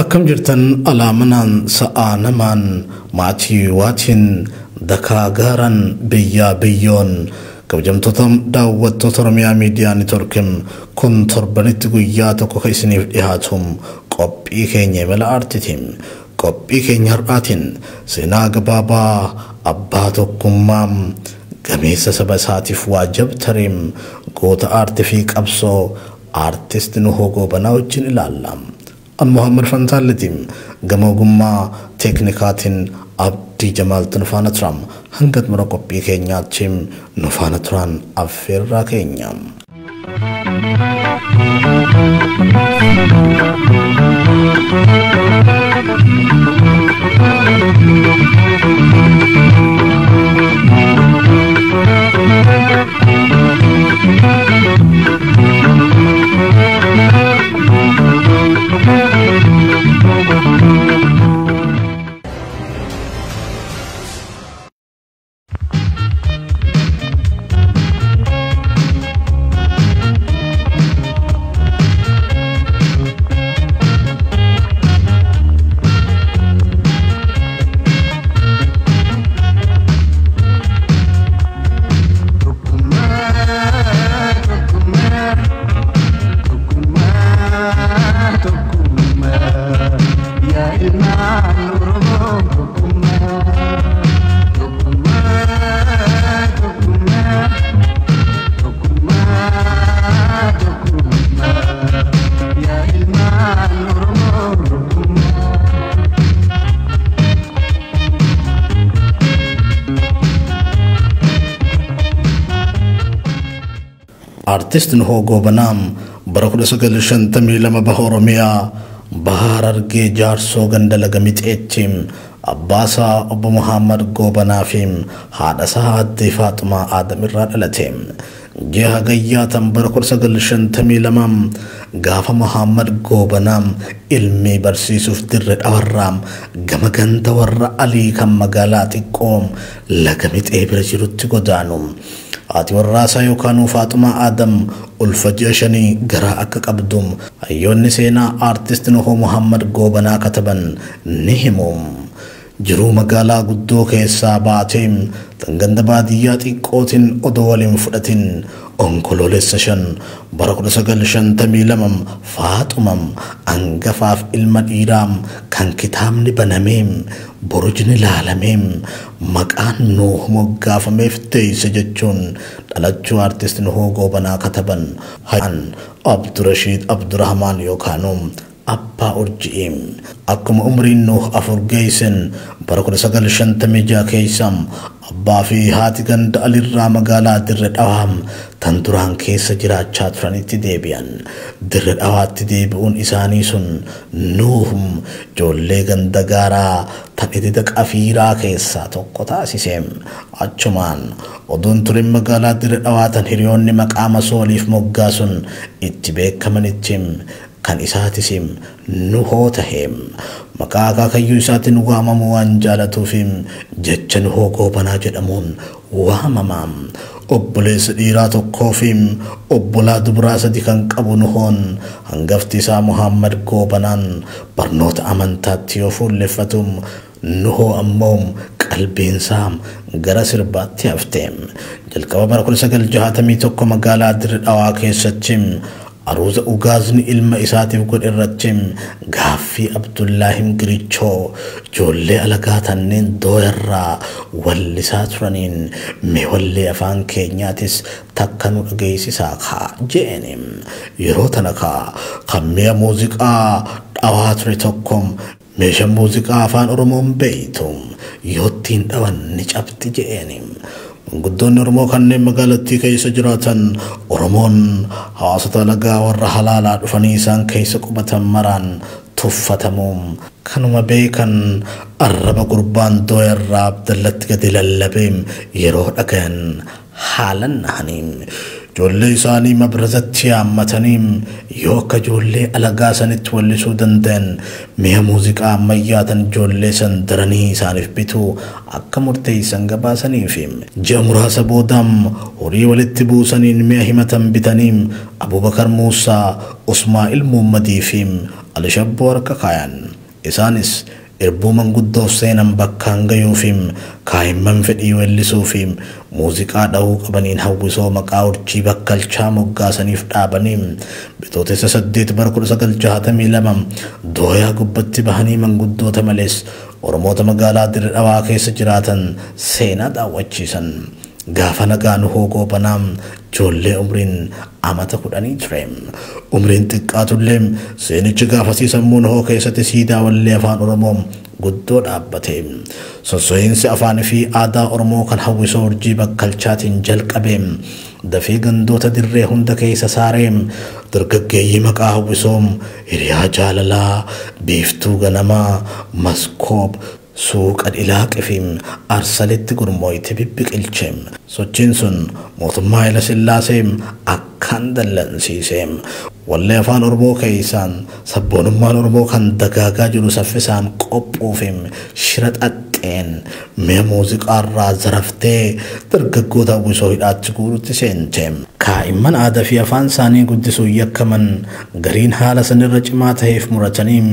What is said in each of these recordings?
Akkam jirtan alaamanaan sa'aa namaan maatii waatiin dakaa gaaran biyyaa biyyoon kabajamtoota daawwattoota Oromiyaa Miidiyaa Neetwoorkiin kun torbanitti guyyaa tokko kan isiniif dhiyaatu qophii keenya imala aartiitiin qophii keenya har'aatiin seenaa gabaabaa abbaa tokkummaa gameessa saba isaatiif waajjab tareem goota aartii fi qabsoo aartist Nuhoo Goobanaa wajjin ilaalla. An Muhammad Fantaallitiin gama ogummaa teeknikaatiin Abdii Jamaaltu nu faana turam hanga xumura qophii keenyaatti nu faana turan affeerraa keenya. Aartist Nuhoo Goobanaa bara 1952 baha Oromiyaa baha Harargee Jaarsoo ganda laga Mixeetti abbaasaa obbo Muhammad Goobanaa fi haadhasaa Aaddee Faaxumaa Aadam irraa dhalate. Ji'a Hagayyaa tan bara 1952 gaafa Muhammad Goobanaa ilmii barsiisuuf dirre dhawarraa gama ganda warra Alii kan magaalaa xiqqoo laga Mixee bira jirutti godaanu. Haati warraasaa yookaan Faaxumaa Aadam ulfa ji'a 5 garaa akka qabdu hayyoonni seenaa aartist Nuhoo Muhammad Goobanaa kataban ni himu. Jiruu magaalaa guddoo keessaa baatee tan ganda baadiyyaa xiqqootiin odoo waliin fudhatin onkoloolessa 5 bara 1952 Faaxumam hangafaaf ilma dhiiraa kan kitaabni banameem borojni laalameem maqaan Nuh moggaafameef teesse jechuun dhalachuu aartist Nuhoo Goobanaa kataban Abdurashiid Abdurrahmaan yookaan Abbaa Urji'iim. Akkuma umriin Nuh 4 geessan bara 1956 keessa abbaa fi haati ganda Alirraa magaalaa Dirre Dhawaa tan duraan keessa jiraachaa turanitti deebi'an. Dirre Dhawaatti deebi'uun isaanii sun Nuh ijoollee ganda gaaraa tan ededa qafiiraa keessaa tokko taasise. Achumaan oduun turin magaalaa Dirre Dhawaa tan hiriyoonni maqaa masooliif moggaasun itti beekamanitti kan isaatis Nuhoo tahe maqaa akaakayyuu isaatiin waamamu waan jaalatuuf jecha Nuhoo Goobanaa jedhamuun waamama. Obboleessa dhiiraa tokkoo fi obbolaa dubaraa 3 kan qabu Nuhoon hangafti isaa Muhammad Goobanaan barnoota amantaatti yoo fuulleffatu Nuhoo ammoo qalbiinsaa gara sirbaatti hafte. Jalqaba bara 1961 magaalaa Dirre Dhawaa keessatti aruuza Ugaazni ilma isaatiif godhe irratti gaaffii Abdullaahim Girichoo ijoollee alagaa tanneen dooyarraa wallisaa turaniin mee wallee afaan keenyaatis takka nu dhageessisaa kaa je'een. Yeroo tana kaa kan mi'a muuziqaa dhawaa ture tokko meeshaa muuziqaa afaan Oromoon beeytu yoottiin dhawan ni cabti je'een. Guddoonni Oromoo kanneen magaalattii keessa jiraatan Oromoon hawaasota alagaa warra halaalaa dhufanii isaan keessa qubatan maraan tuffatamuun kanuma beekan arraba gurbaan dooyarraa Abdallatti gadi lallabeem yeroo dhagayan haalan nahaniin. Ijoollee isaanii mabrazatti yaammatanii yoo akka ijoollee alagaa sanitti wallisuu danda'an mi'a muuziqaa ammayyaa tan ijoollee san daranii isaaniif bituu akka murteessan gabaasaniif. Ji'a muraasa boodam horii walitti buusaniin mi'a himatan bitanii Abubakar Muusaa, Usmaa'il Muhammadii fi Alishabboo harka kaayan. Isaanis irbuu manguddoof seenan bakkaan gayuuf kaa'imman fedhii weellisuuf muuziqaa dhahuu qabaniin hawwisoo maqaa Urjii Bakkalchaa moggaasaniif dhaabanii Bitootessa 8 bara 1962 dooyaa gubbatti bahanii manguddoota malees Oromoota magaalaa Dirree Dhawaa keessa jiraatan seenaa daawwachiisan. Gaafa nagaa Nuhoo Goobanaa ijoollee umriin amata 10 ture. Umriin xiqqaatullee seenichi gaafasii sammuu Nuhoo keessatti siidaa wallee afaan Oromoo guddoo dhaabbate. Sosso'iinsi afaanii fi aadaa Oromoo kan hawwisoo Urjii Bakkalchaatiin jalqabe dafee gandoota dirree hunda keessa saaree dargaggeeyyii maqaa hawwisoo Hiriyaa Jaalalaa, Biiftuu Ganamaa, Maskoob, Suuqa Dhilaaqii fi Arsalitti gurmooyte bibbiqilche. Sochiin sun mootummaa Haayila Sillaasee akkaan dallansiise. Wallee afaan Oromoo keessaan sabboonummaan Oromoo kan dagaagaa jiru saffisaan qophuuf shira xaxxeen mi'a muuziqaarraa zaraftee dargaggoota hawwisoo hidhaatti guurutti seente. Kaa'imman aadaa fi afaan isaanii guddisuun yakkaman gariin haala sanirra cimaa ta'eef muratanii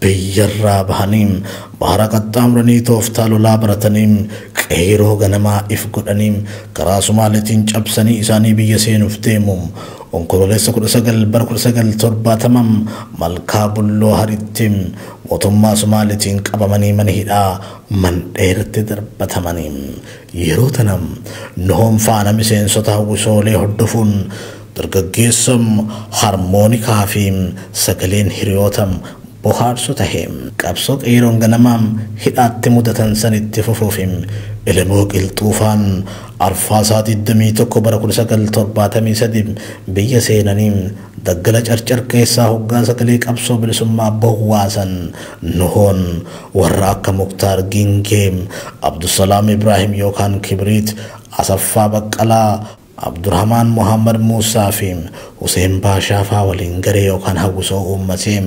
biyyarraa bahanii bahara qaxxaamuranii tooftaa lolaa baratanii qeeroo ganamaa if godhanii karaa Somaaliitiin cabsanii isaanii biyya seenuuf deemu. Onkololeessa 19 bara 1970 Malkaa Bulloo Haritti mootummaa Somaaliitiin qabamanii mana hidhaa mandheeratti darbatamanii. Yeroo tanam Nuhoon faana miseensota hawwisoolee hordofuun dargaggeessam harmoonikaa fi sagaleen hiriyootam bohaarsu tahe. Qabsoo qeeroon ganamaa hidhaatti mudatan sanitti fufuuf Elemoo Qilxuufaan Arfaasaa 21 bara 1973 biyya seenanii daggala carcar keessaa hoggaa sagalee qabsoo bilisummaa bowwaasan. Nuhoon warra akka Muktaar Gingee, Abdusalaam Ibrahim yookaan Kibriit, Asaffaa Baqqalaa, Abdurrahmaan Muhammad Muusaa fi Hussein Baashaa faa waliin garee yookaan hawwisoo uummatee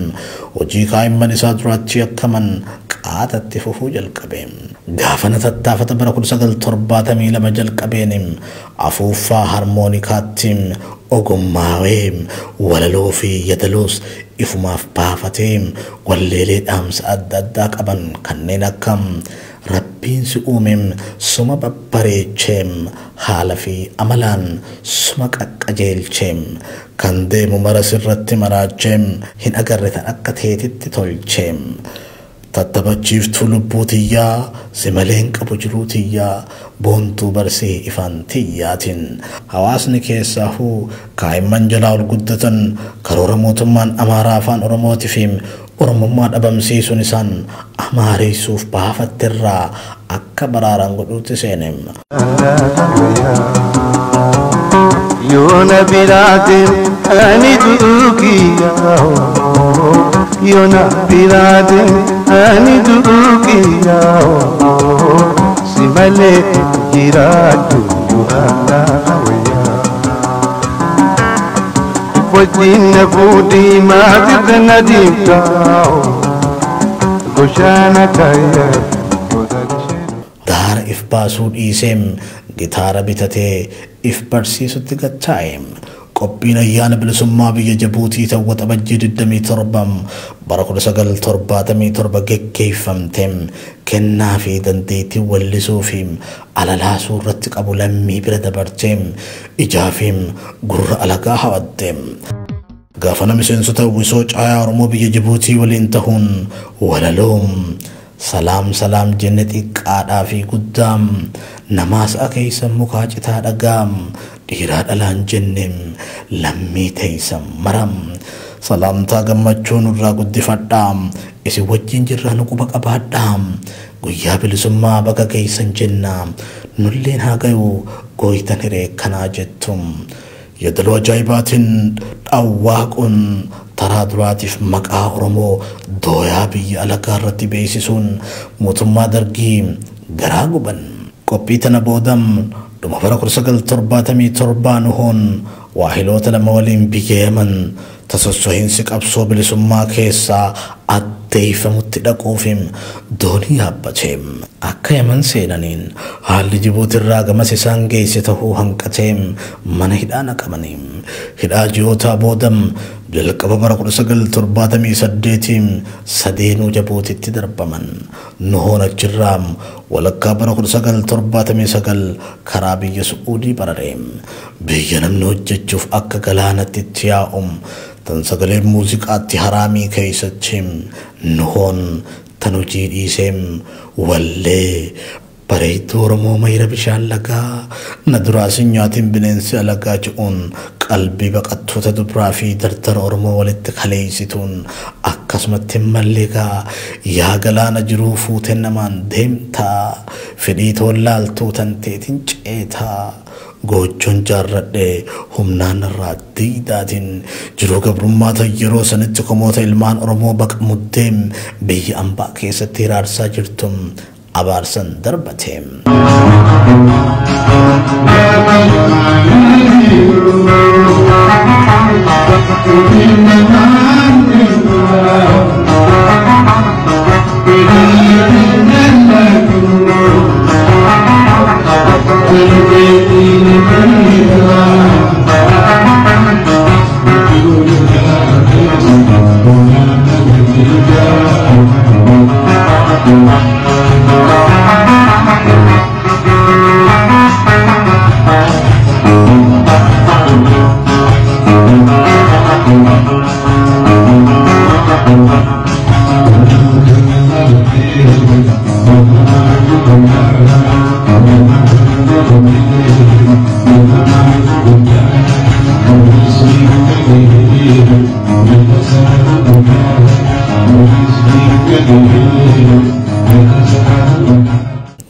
hojii kaa'imman isaa duraatti yakkaman qaatatti fufuu jalqabe. Gaafana tattaafata bara 1972 jalqabeen afuuffaa harmoonikaatti ogummaawee walaloo fi yadaloos ifumaaf baafatee walleelee dhaamsa adda addaa qaban kanneen akka Rabbiin si uumeem suma babbareecheem haala fi amalaan suma qaqqajeelcheem kan deemu mara sirratti maraacheem hin agarre tan akka teetitti tolcheem. Tattabachiiftuu lubbuu tiyyaa si maleen qabu jiruu tiyyaa boontuu barsee ifaan tiyyaatiin. Hawaasni keessaahuu kaa'imman jalaa ol guddatan karoora mootummaan Amaaraa afaan Oromootii fi Oromummaa dhabamsiisuun isaan amaareessuuf baafatterraa akka baraaran godhuutti seene. Yoona biraatiin ani duukiyaa, yoona biraatiin ani duukiyaa, si malee jiraachuu du'aa wayyaa. Wajjin na fuudhii maatirra na deemtaa goshaana kaayaa. Daara if baasuu dhiiseem gitaara bitatee if barsiisutti gattaa'e. Qophiin ayyaana bilisummaa biyya Jabuutii ta'uu Waxabajjii 27 bara 1977 geggeeffamte kennaa fi dandeettii wallisuu fi alalaasuu irratti qabu lammii bira dabartee ijaa fi gurra alagaa hawatte. Gaafana miseensota hawwisoo caayaa Oromoo biyya Jabuutii waliin ta'uun walaloom salaam salaam jenne xiqqaadhaa fi guddaam namaas akeeysan mukaa citaa dhagaam dhiiraa dhalaan jennem lammii teeysan maram salaamtaa gammachuu nurraa guddifadhaa isin wajjin jirraa nu quba qabaadhaa guyyaa bilisummaa baga geeysan jenna nulleen haa gayu gooytan hiree kanaa jettum. Yeedaloo ajaa'ibaatiin dhawwaaquun taraa duraatiif maqaa Oromoo dooyaa biyya alagaa irratti beeksisuun mootummaa dargii garaa guban. Qophii tana boodam Dhuma bara 1977 Nuhoon waahiloota lama waliin biyya Yaman tasossohiinsi qabsoo bilisummaa keessaa addeeffamutti dhaquufim doonii yaabbateem. Akka Yaman seenaniin haalli Jibuutirraa gamas isaan geesse tahuu hanqateem mana hidhaa naqamaniim. Hidhaa ji'ootaa boodam jalqaba bara 1978 sadeenuu Jibuutitti darbaman. Nuhoon achirraam walakkaa bara 1979 karaa biyya Su'uudii barareem. Biyya namni hojjechuuf akka galaanatti itti yaa'um tan sagaleen muuziqaatti haraamii keessatti Nuhoon tan hojii dhiiseem wallee bareedduu Oromoo mayra bishaan lagaa na duraa sin nyaatiin bineensi alagaa je'uun qalbii baqattoota dubraa fi dardara Oromoo walitti kaleessituun akkasumatti malleegaa yaa galaana jiruu fuutee namaan deemtaa fedhii tollaaltuu tanteetiin ceetaa gochoon jaarradhee humnaan irraa diidaatiin jiruu gabrummaa ta'e yeroo sanitti komoota ilmaan Oromoo baqa muddeem biyya ambaa keessatti hiraarsaa jirtum abaarsan darbateem.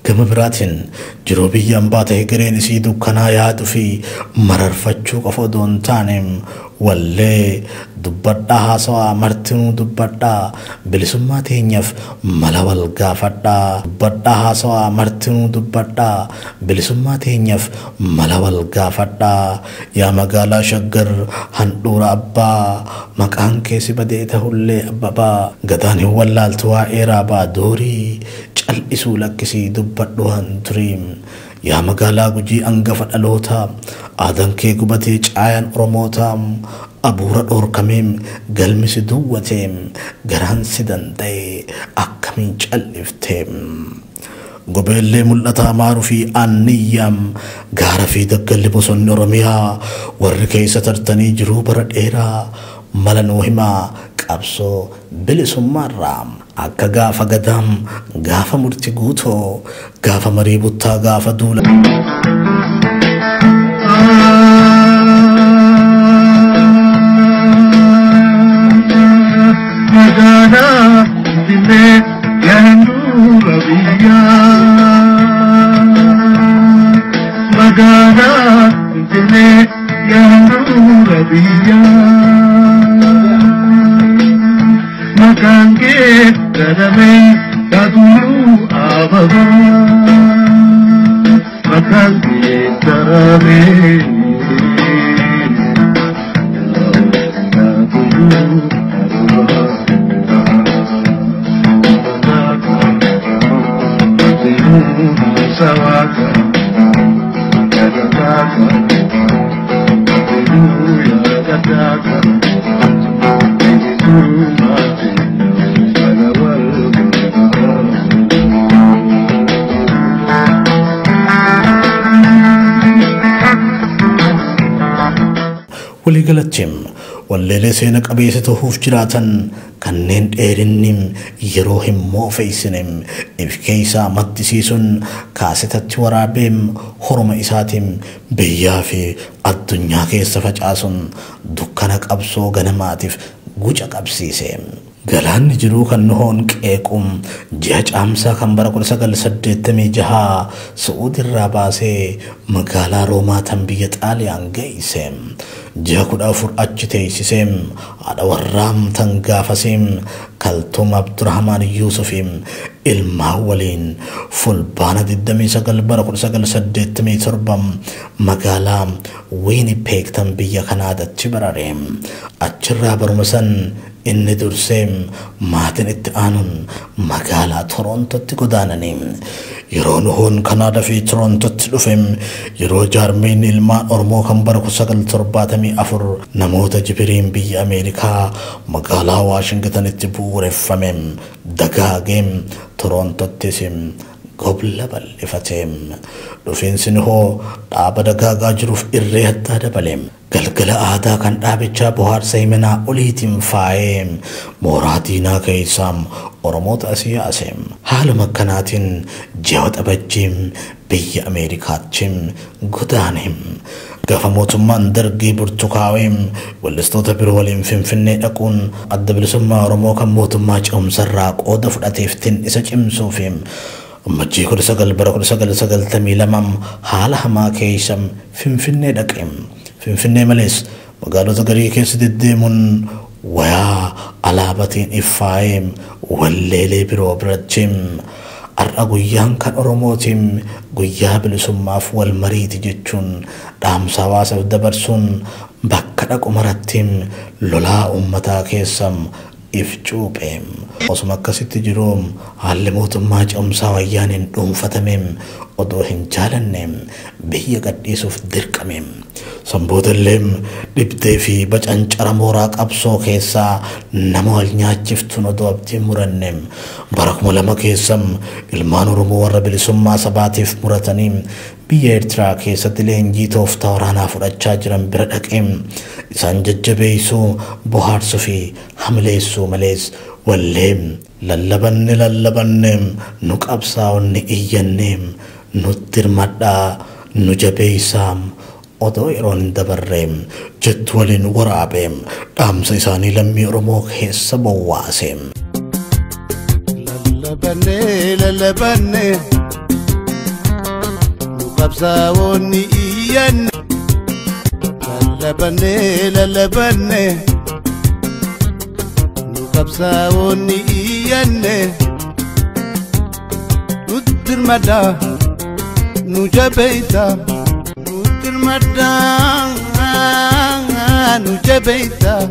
Gama biraatiin jiruu biyya ambaa ta'e gareen isii dukkanaa yaaduu fi mararfachuu qofa odoo hin taane wallee dubbadhaa haasawaa martinuu dubbadhaa bilisummaa teenyaaf mala wal gaafadhaa dubbadhaa haasawaa martinuu dubbadhaa bilisummaa teenyaaf mala wal gaafadhaa yaa magaalaa Shaggar handhuura abbaa maqaan keessi badee tahullee abbabaa gadaan hin wallaaltu waa'ee raabaa doorii cal'isuu lakkisii dubbadhu hanturiim yaa magaalaa Gujii angafa dhalootaa aadaan kee gubatee caayaan Oromootaa abuura dhoorkameem galmi si duwwateem garaan si danda'e akkamiin cal'ifteem. Gobeellee mul'ataa maaruu fi anniyyaam gaara fi daggalli bosonni Oromiyaa warri keessa tartanii jiruu bara dheeraa mala nuu himaa qabsoo bilisummaarraa akka gaafa gadaam gaafa murti guutoo gaafa marii buttaa gaafa duula. Magaalaa Finfinnee handhuura biyyaa. Magaalaa Finfinnee handhuura biyyaa. Maqaan kee qalamee taatuluu ababaa. Maqaan kee qalamee taatuluu ababaa. Sawaka, Kadaka, Kadaka, Waliigalatti walleelee seena qabeessa ta'uuf jiraatan kanneen dheerinni yeroo hin moofeessine if keessaa maddisiisuun kaasetatti waraabeem horma isaatiin biyyaa fi addunyaa keessa facaasuun dukkana qabsoo ganamaatiif guca qabsiise. Galaanni jiruu kan Nuhoon qeequun ji'a caamsaa kan bara 1986 Su'uudirraa baasee magaalaa Roomaa tan biyya Xaaliyaan geesse. Ji'a 14 achi teessisee haadha warraam tan gaafasee Kaltuum Abdurrahmaan Yuusufiin Ilmaan waliin Fulbaana 29 bara 1987 magaalaa Winnipeg tan biyya Kanaadaatti barare. Achirraa baruma san inni dursee maatiin itti aanuun magaalaa Torontootti godaananii. Yeroo Nuhoon Kanaadaa fi Torontootti dhufe yeroo jaarmeen ilmaan Oromoo kan bara 1974 namoota jibiriin biyya Ameerikaa magaalaa Waashingtanitti bu'uureffame dagaagee Torontottis gobla bal'ifate. Dhufiinsi Nuhoo dhaaba dagaagaa jiruuf irree addaa dabale. Galgala aadaa kan dhaabichaa bohaarsa himanaa oliitiin faayee mooraa diinaa keessaa Oromoota asii yaase. Haaluma akkanaatiin ji'a Waxabajjii biyya Ameerikaatti godaane. Gaafa mootummaan Dargii Burtukaawee weellistoota biroo waliin Finfinnee dhaquun adda bilisummaa Oromoo kan mootummaa ce'umsarraa qooda fudhateef isa cimsuuf Ammajjii 19 bara 1992 haala hamaa keessa Finfinnee dhaqe. Finfinnee malees magaalota garii keessa deddeemuun wayaa alaabatiin iffaayee walleelee biroo biratti har'a guyyaan kan Oromootiin guyyaa bilisummaaf wal mariiti jechuun dhaamsa hawaasaaf dabarsuun bakka dhaqu maratti lolaa uummataa keessa if cuuphe. Osuma akkasitti jiru haalli mootummaa ce'umsaa wayyaaniin dhuunfatame odoo hin jaalanne biyya gadhiisuuf dirqame. Sanboota illee dhibdee fi bacancara mooraa qabsoo keessaa nama wal nyaachiftuun odoo abdii muranne bara 2000 keessa ilmaan Oromoo warra bilisummaa sabaatiif muratanii biyya Eertiraa keessatti leenjii tooftaa waraanaa fudhachaa jiran bira dhaqee isaan jajjabeessuu, bohaarsuu fi hamileessuu malees wallee lallabanne lallabanne nu qabsaa'onni iyyanne nutti hirmadhaa nu jabeessaa odoo yeroon hin dabarre jettu waliin waraabe dhaamsa isaanii lammii Oromoo keessa bowwaase. Lallabanne lallabanne nu qabsaa'onni iyyanne lallabanne lallabanne nu qabsaa'onni iyyanne nutti hirmadhaa nu jabeessaa nutti hirmadhaa nu jabeessaa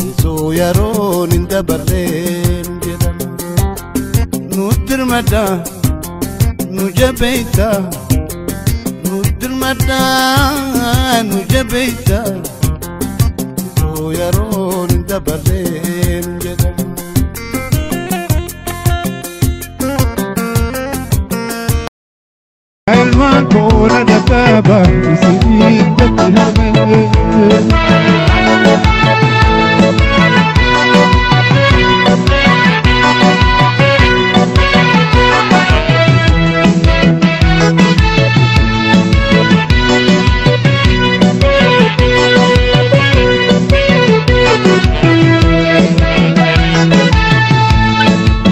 osoo yeroon hin dabarreen jedhama nutti hirmadhaa nu jabeessaa nutti hirmadhaa nu jabeessaa osoo yeroon hin dabarreen jedhama. Ilmaan koona dababa isinii jetti harmee.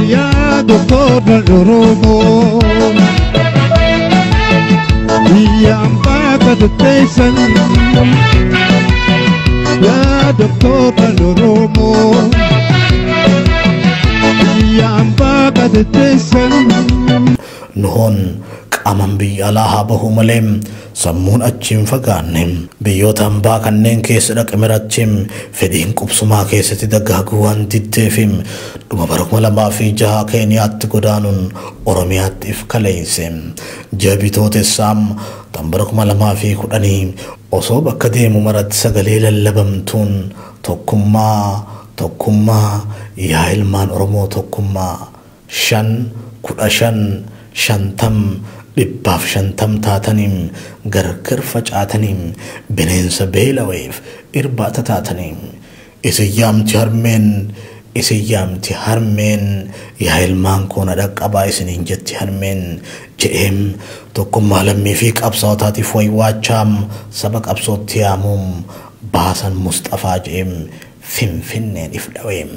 Yaa doktora Oromoo. Biyya ambaa katatteessan yaa doktora Oromoo biyya ambaa katatteessan. Nuhoon qaamaan biyya alaa haa bahu malee sammuun achiin fagaanne biyyoota hambaa kanneen keessa dhaqe maratti fedhiin qubsumaa keessatti dagaaguu waan diddeef dhuma bara 2006 Keeniyaatti godaanuun Oromiyaatti if kaleesse. Ji'a Bitootessaa tan bara 2010 osoo bakka deemu maratti sagalee lallabamtuun tokkummaa tokkummaa yaa ilmaan Oromoo tokkummaa 5 15 50 150 taataniin gargar facaataniin bineensa beelaweef irbaata taataniin isin yaamti harmeen isin yaamti harmeen yaa ilmaan koo na dhaqqabaa isiniin jetti harmeen je'eem tokkummaa lammii fi qabsaa'otaatiif waywaachaa saba qabsootti yaamuun baasan Musxafaa je'eem Finfinneen if dhaweem.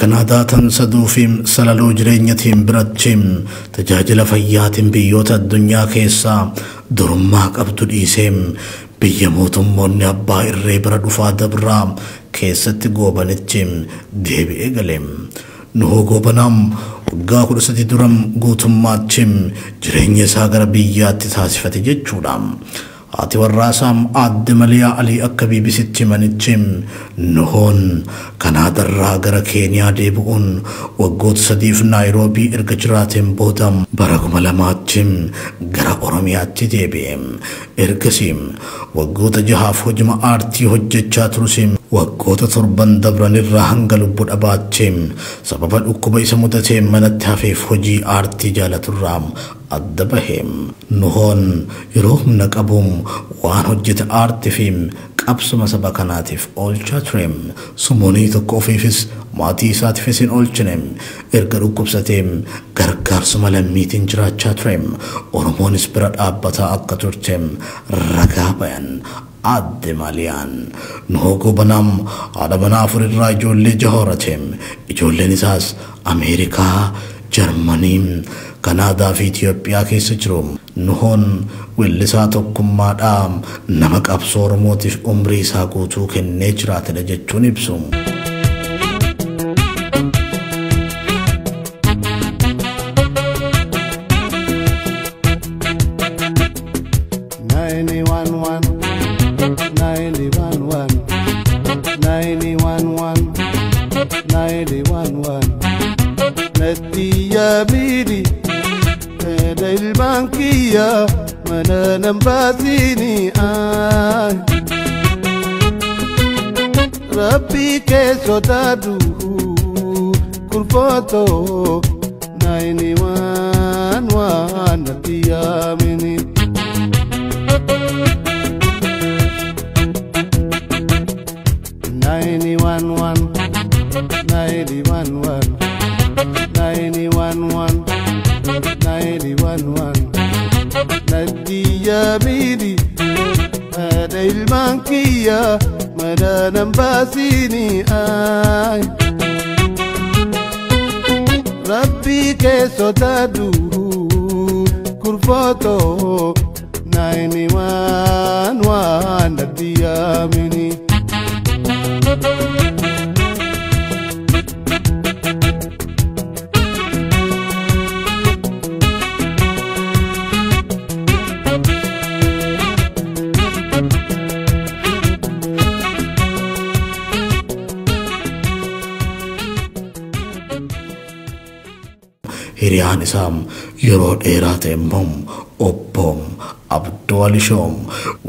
Kanaadaa tan saduu fi salaluu jireenyatiin biratti tajaajila fayyaatiin biyyoota addunyaa keessaa durummaa qabdu dhiisee biyya mootummoonni abbaa irree bira dhufaa dabraa keessatti goobanitti deebi'ee gale. Nuhoo Goobanaam waggaa 13 duram guutummaatti jireenya isaa gara biyyaatti taasifate jechuudha. Haati warraasaa aadde Maliyaa Alii akka BBCtti himanitti Nuhoon Kanaadarraa gara Keeniyaa deebi'uun waggoota 3 Naayiroobii erga jiraateen booda bara 2000tti gara Oromiyaatti deebi'e. Ergasii waggoota 6 hojii aartii hojjechaa turus waggoota 7 dabranirraa hanga lubbuu dhabaatti sababa dhukkuba isa mudateen manatti hafeef hojii aartii jaalaturraa adda bahe. Nuhoon yeroo humna qabuun waan hojjete aartii fi qabsuma saba kanaatiif oolchaa ture. Sumuunii tokko ofiifis maatii isaatiifis hin oolchine. Erga dhukkubsatee gargaarsuma lammiitiin jiraachaa ture. Oromoonis bira dhaabbataa akka turte ragaa bayan aadde Maliyaan. Nuhoo Goobanaam haadha manaa 4 irraa ijoollee 6 horate. Ijoolleen isaas Ameerikaa, Jarmanii, Kanaadaa fi Itoophiyaa keessa jiru. Nuhoon weellisaa tokkummaadhaa nama qabsoo Oromootiif umrii isaa guutuu kennee jiraatedha jechuun ibsu. Rabbi ke sodadu kurfoto 911 natiyamini 911 911 911 911 natiyamini هذا المانكية مدانا باسيني آي ربي كيسو تادو كرفوتو 911 نديامني Hiriyaan isaa yeroo dheeraa ta'e immoo obbo Abduu Alishoom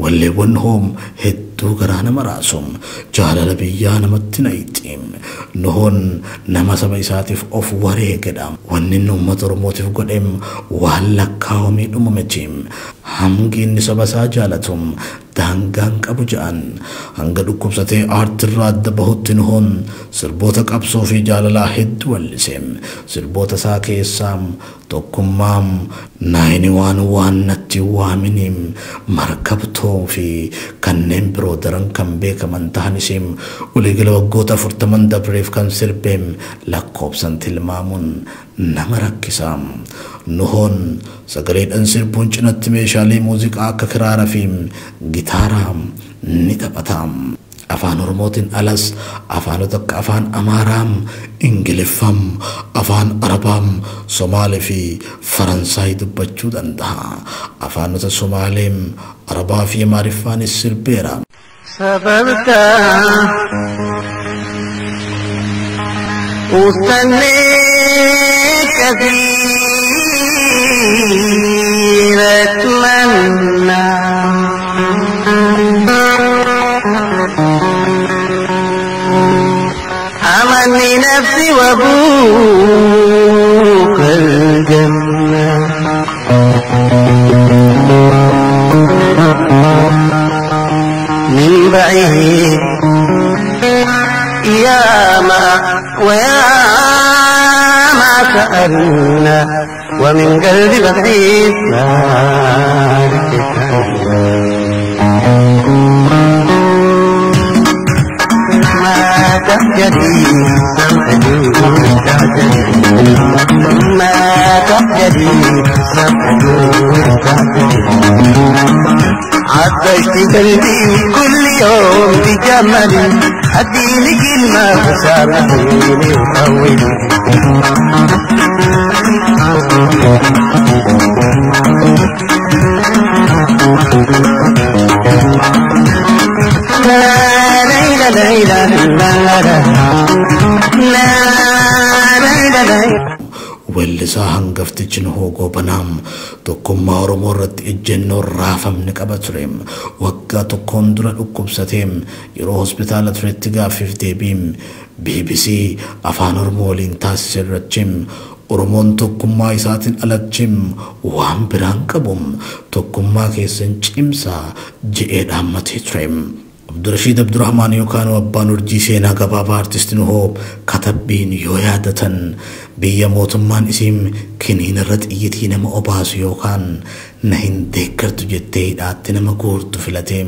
walleewwan hoom hedduu garaa nama raasum jaalala biyyaa namatti naqxi. Nuhoon nama saba isaatiif of wareegedha. Wanni inni uummata Oromootiif godhem waan lakkaawamee dhuma miti. Hangi inni saba isaa jaalatum daangaan qabu jedhan. Hanga dhukkubsatee aartirraa adda bahutti Nuhoon sirboota qabsoo fi jaalalaa hedduu wallise. Sirboota isaa keessaa tokkummaam 911 natti waaminiim markabtoo fi kanneen biroo daran kan beekaman tahanis waliigala waggoota 40 dabreef kan sirbeem lakkoobsan tilmaamuun nama rakkisa. Nuhoon sagaleedhaan sirbuun cinatti meeshaalee muuziqaa akka kiraaraa fi gitaaraa ni taphata. Afaan Oromootiin alas afaanota akka afaan Amaaraam, Ingiliffam, afaan Arabaam, Somaalee fi Faransaay dubbachuu danda'a. Afaanota Somaaleem, Arabaa fi Amaariffaanis sirbeera. سببتا واستنيت كثير أتمنى أمني نفسي وأبوك الجنة من بعيد يا ما ويا ما سألنا ومن قلبي بعيد ما تخجلي ما تخجلي عطشت قلبي كل يوم تجملي اديني كلمة وسامحيني وطولي لا لا لا لا لا لا لا. Weellisaa hangaftichi Nuhoo Goobanaam tokkummaa Oromoo irratti ejjennoo raafamni qaba ture. Waggaa tokkoon dura dhukkubsatee yeroo hospitaala turetti gaaffiif deebiin BBC Afaan Oromoo waliin taasise irratti Oromoon tokkummaa isaatiin alatti waan biraan qabu tokkummaa keessan cimsaa je'ee dhaammatee ture. Abdurashiid Abdurrahmaan yookaan abbaan urjii seenaa gabaabaa artistii Nuhoo katabbiin yoo yaadatan biyya mootummaan isiin kiniin irra xiyyitii nama obaasu yookaan na hin deeggartu jettee hidhaatti nama guurtu filatee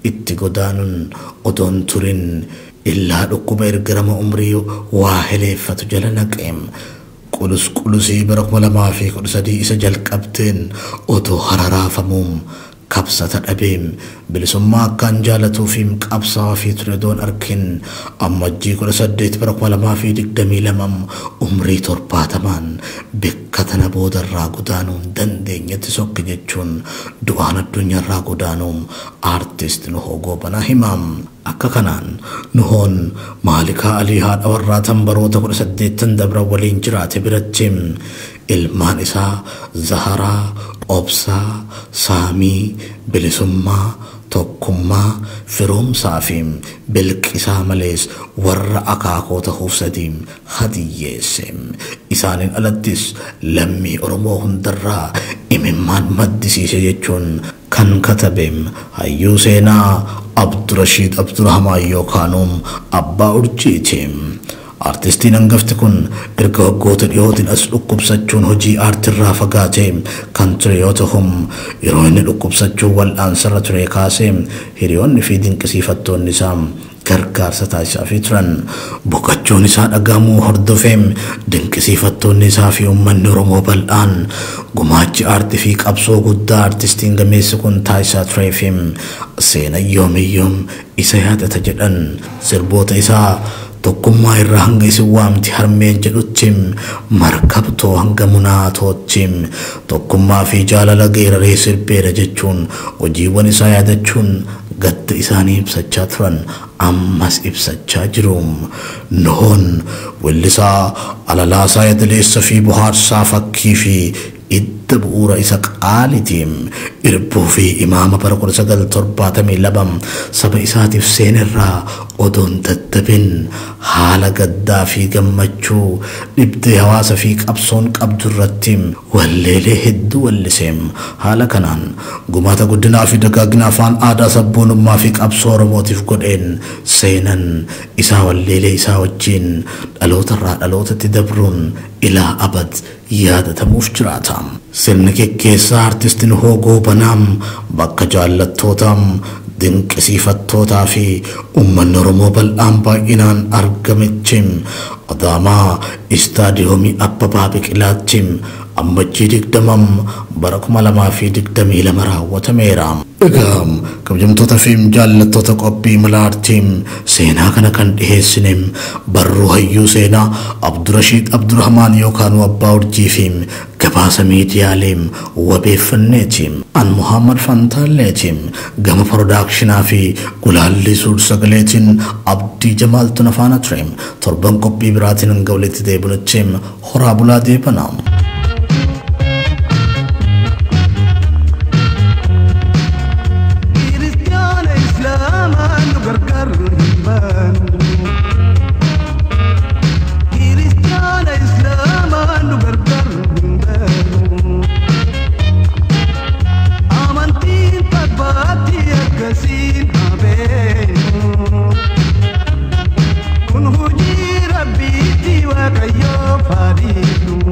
itti godaanuun odoon turin illaa dhukkuba ergarama umrii waa heleeffatu jala naqeem. Qulus qulusii bara 2013 isa jalqabteen otoo hararaafamuun kabsata dhabeem bilisummaa akkaan jaalatuufiim qabsaa'aa fi ture doon arkin ammajjii 18 bara 2022 umrii 70 bakka tana boodarraa godaanuun dandeenyetti sokke jechuun du'aan addunyaarraa godaanuun aartist Nuhoo Goobanaa himaam. Akka kanaan Nuhoon Maalikaa Alii haadha warraa tan baroota 18 dabra waliin jiraate biratti ilmaan isaa Zaharaa, Obsaa, Saamii, Bilisummaa, Tokkummaa, Firoomsaa fi Bilqisaa malees warra akaakoo ta'uuf sadiin hadiyyeesse. Isaaniin alattis lammii Oromoo hundarraa imimmaan maddisiise jechuun kan katabe hayyuu seenaa Abdurashiid Abdurrahmaan yookaan abbaa urjiiti. Artistiin hangafti kun erga waggoota dhiyootiin as dhukkubsachuun hojii aartirraa fagaatee kan ture yoo ta'u yeroo inni dhukkubsachuun wal'aansarra ture kaasee hiriyoonni fi dinqisiifattoonni isaa gargaarsa taasisaafii turan. Boqochuun isaa dhagahamuu hordofee dinqisiifattoonni isaa fi uummanni Oromoo bal'aan gumaachi aartii fi qabsoo guddaa artistiin gameessi kun taasisaa turee fi seenaa yoomiyyuu isa yaadata jedhan sirboota isaa tokkummaa irraa hanga isin waamti harmeen jedhutti markabtoo hanga munaatootti tokkummaa fi jaalala geeraree sirbeera jechuun hojiiwwan isaa yaadachuun gadda isaanii ibsachaa turan ammas ibsachaa jiru. Nuhoon weellisaa alalaasaa yadaleessa fi bohaarsaa fakkii fi idda bu'uura isa qaalitiin irbuu fi imaama bara 1972 saba isaatiif seenerraa odoon dadhabin haala gaddaa fi gammachuu dhibdee hawaasa fi qabsoon qabdu irratti walleelee hedduu walliseem. Haala kanaan gumaata guddinaa fi dagaagina afaan aadaa sabboonummaa fi qabsoo Oromootiif godheen seenan isaa walleelee isaa wajjin dhalootarraa dhalootatti dabruun ilaa abad yaadatamuuf jiraata. Sirni geggeessaa artistiin Nuhoo Goobanaam bakka jaallattootaam dinqisiifattootaa fi uummanni Oromoo bal'aan baay'inaan argametti Adaamaa istaadiyoomii Abbabaa Biqilaatti ammajjii 20 bara 2022 raawwatameera. Egaa kabajamtoota fi jaallattoota qophii mala aartiin seenaa kana kan dhiheessine barruu hayyuu seenaa Abdurashiid Abdurrahmaan yookaan abbaa urjii fi gabaasa miidiyaalee wabeeffanneeti. An Muhammad Fantaalleeti gama piroodakshinaa fi gulaalli suur sagaleetiin Abdii Jamaaltu nafaana ture. Torban qophii biraatiin hanga walitti deebinutti horaa bulaa deebana. Kun hojii rabbiitti waaqayyoo faadhiitu.